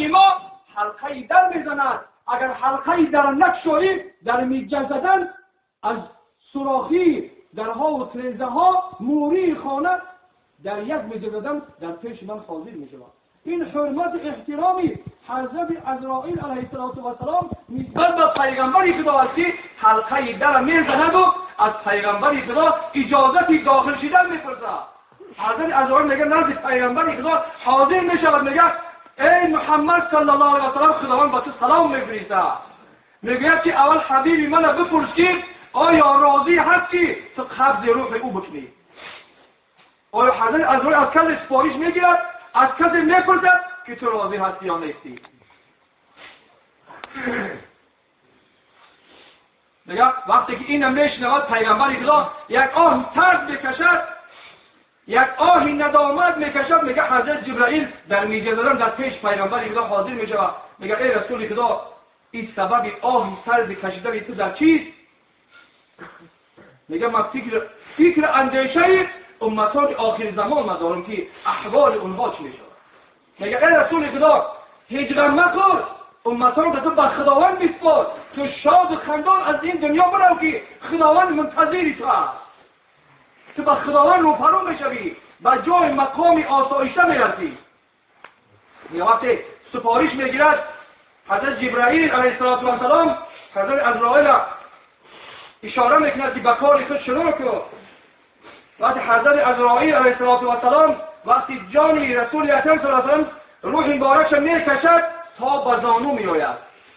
ما حلقه در میزند. اگر حلقه در نکشایی در میجه زدن از سوراخی درها و ترزه ها موری خانه در یک میجه زدن در پیش من حاضر میشود. این حرمت احترامی حضرت عزرائیل علیه السلام نسبت به پیغمبر خدا است که حلقه در میزند و از پیغمبر خدا اجازت داخل شدن میپرسد. حضرت عزرائیل میگه نزد پیغمبر خدا حاضر میشود، میگه ای محمد صلی الله علیه و سلم، خداوند با تو سلام میفرستد. میگوید که اول حبیبی من بپرس که آیا راضی هست که تو قبض روح او بکنی؟ آیا حضرت عزرائیل از کسی سپارش میگیرد، از کسی میپرسد که تو راضی هستی یا نیستی؟ میگه وقتی که اینم میشنود پیغمبر خدا یک آه ترد میکشد، یک آهی ندامت میکشد. میگه حضرت جبرائیل در میجه زدن در پیش پیغمبر خدا حاضر میشود. میگه ای رسول خدا، این سبب آهی سرد کشیدن تو در چیست؟ میگه من فکر اندیشه امتان آخر زمان ما دارم که احوال اونها چی میشود. میگه ای رسول خدا، هیچ غم مخور، امتان تو به خداوند بسپار، تو شاد و خندان از این دنیا برو که خداوند منتظری تو است. تو به خداوند روپرو میشوی، به جای مقام آسایشته میرسی. میگه وقتی سپارش میگیرد حضرت جبرائیل علیه السلام حضرت عزرائیل اشاره میکند که به کار خود شروع کن. وقتی حضرت عزرائیل علیه السلام وقتی جانی رسول اکرم صلی الله علیه و سلم روح مبارکش میکشد تا به زانو میآید.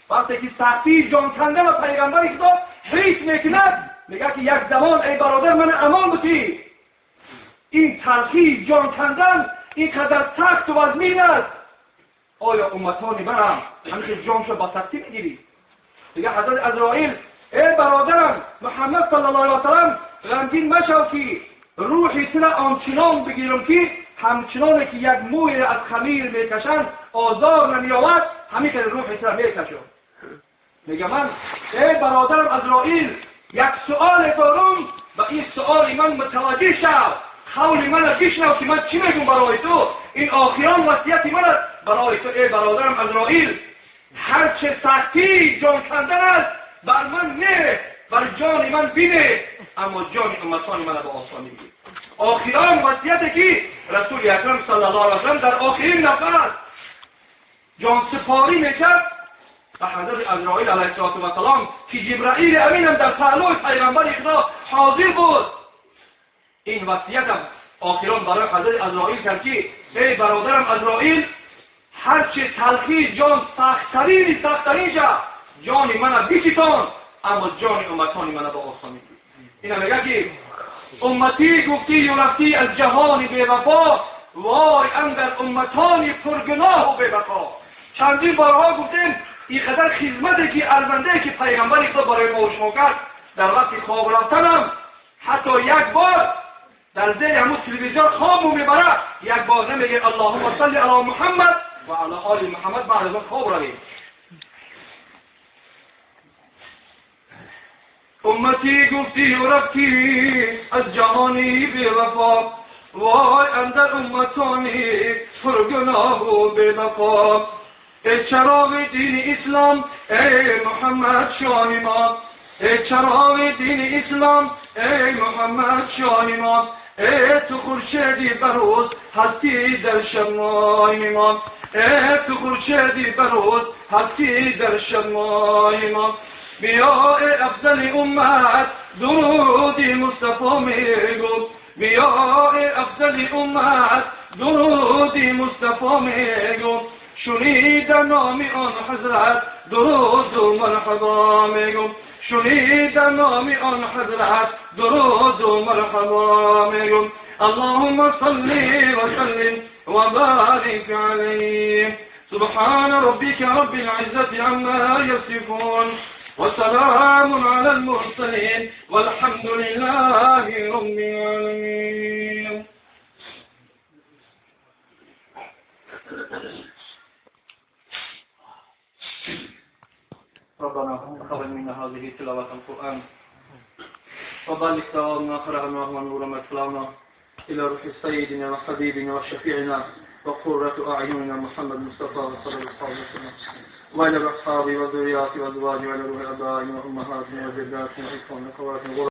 وقتی که سختی جان کندن و پیغمبر خدا حس میکند، میگه که یک زمان ای برادر من امان بودی، این تلخی جان کندن اینقدر سخت و وزمین است، آیا امتان من هم همین جانشو با سختی میگیری؟ میگه حضرت عزرائیل ای برادرم محمد صلی الله علیه و سلم، غمگین مشو که روحی تو را آنچنان بگیرم که همچنان که یک موی از خمیر میکشند آزار نمیآورد، همین که روحی تو را میکشم. میگه من ای برادرم عزرائیل یک سؤال دارم و این سؤال من متوجه شو، قول من را بشنو که من چی میگم برای تو، این آخران وصیت من است برای تو. ای برادرم عزرائیل، هرچه سختی جان کندن است بر من نه، بر جان من بینه، اما جان امتان من به آسانی بگیر. آخران وصیت که رسول اکرم صلی الله علیه و سلم در آخرین نفس جان سپاری میکرد و حضرت عزرائیل علیه السلام که جبرائیل امینم در پهلوی پیغمبر خدا حاضر بود، این وصیتم آخران برای حضرت عزرائیل کرد که ای برادرم عزرائیل، هرچه تلخی جان سختترین سختترین شد جان من بکشان، اما جان امتان من به آسانی بگیر. اینا میگه که امتی گفتی و رفتی از جهان بی وفا، وای اندر امتان پرگناه و بی وفا. چندین بارها گفتیم اینقدر خدمتی که ارزنده که پیغمبر خدا برای ما و شما کرد، در وقت خواب رفتنم حتی یک بار در زیر همون تلویزیون خوابو میبره، یک بار نمیگه اللهم صل علی محمد و علی آل محمد، بعد از اون خواب رویم. امتی گفتی و رفتی از جهانی بی وفا، وای اندر امتانی پرگناه و بی وفا. ای چراغ دین اسلام ای محمد شاه ما، ای چراغ دین اسلام ای محمد شاه ما، ای تو خورشیدی بروز هستی در شمای ما، ای تو خورشیدی بروز هستی در شمای ما. بیا ای افضل امت درودی مصطفی میگو، بیا ای افضل امت درودی مصطفی میگو، شنید نام آن حضرت درود و مرحبا میگو، شنید نام آن حضرت درود و مرحبا میگو. اللهم صل وسلم وبارك عليه. سبحان ربك رب العزة عما يصفون وسلام على المرسلين والحمد لله رب العالمين. ربنا تقبل منا هذه تلاوة القرآن وبلغ ثوابنا قرأناه ونور ما تلاونا إلى روح سيدنا وحبيبنا وشفيعنا وقرة أعيننا محمد مصطفى صلى الله عليه وسلم وإلى أصحابه وذرياته وأزواجه وإلى روح آبائنا وأمهاتنا وجداتنا وإخواننا وأخواتنا.